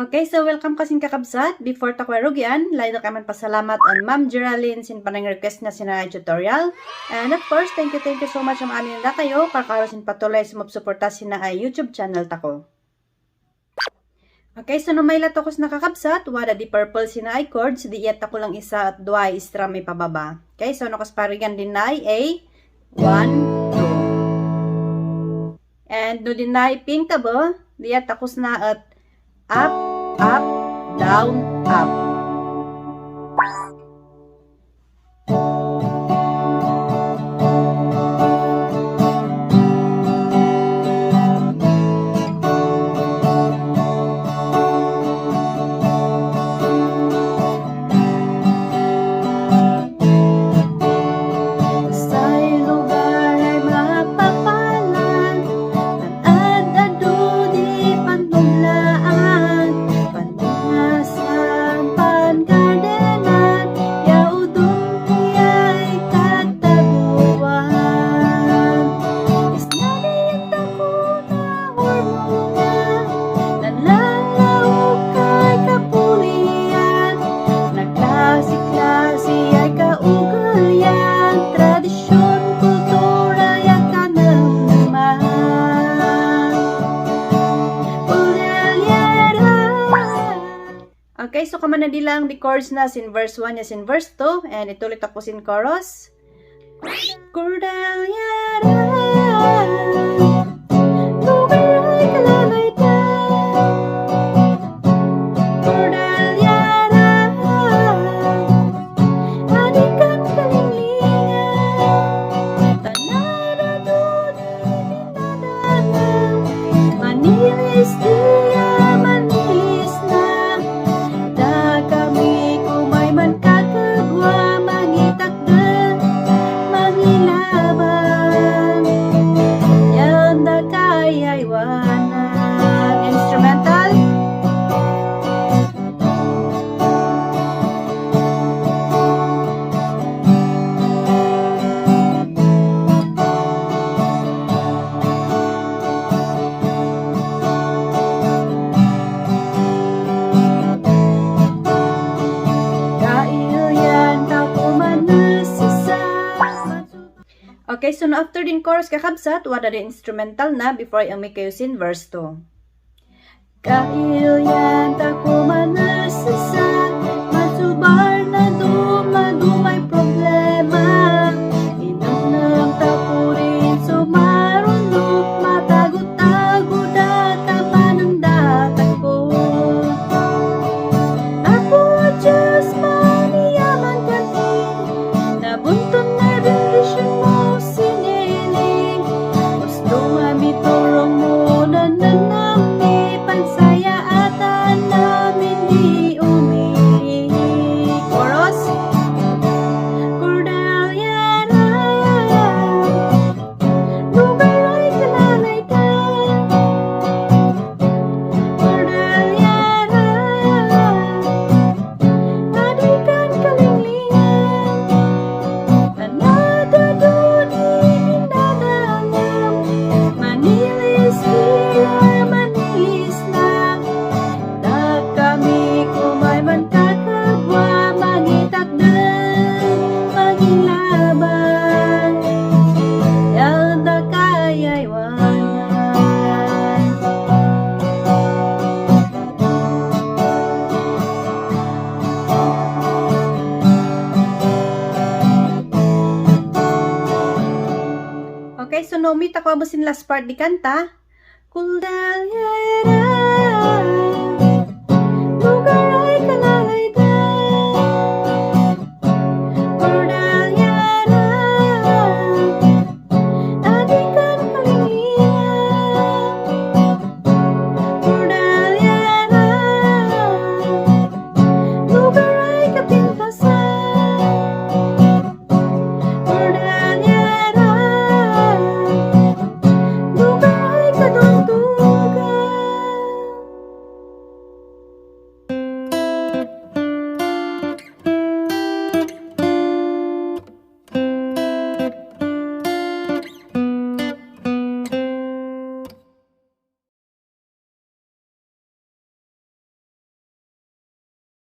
Okay, so welcome kasing kakabsat. Before takwarugyan, layo kaman pasalamat on Ma'am Geraldine sin panang request na sinay tutorial. And of course, thank you so much ang amin na kayo kakarosin patuloy sa mapsuporta sina ay YouTube channel tako. Okay, so no may latokos na kakabsat, wada di purple sina ay chords, di iyat ako lang isa at dua strum may pababa. Okay, so no kasparigan din na ay 1, 2. And no din na pink tabo, di iyat takos na at up, up, down, up. Okay, so kaman na dilang di chords na sin verse 1 ya sin verse 2 and ituloy ako sin chorus. Cordelia instrumental. Okay, so no after din chorus kakabsat, wada din instrumental na before ang may kayo sin verse 2. Kailyan tako manasasa, matsubar na dumay problema. Inang tapurin sumarunok, matago-tago da kaman ang datak ko. Ako just maniyaman kami, nabuntun na bendisyon mo. Okay, so no meet ako abusin last part di kanta. Kuldalia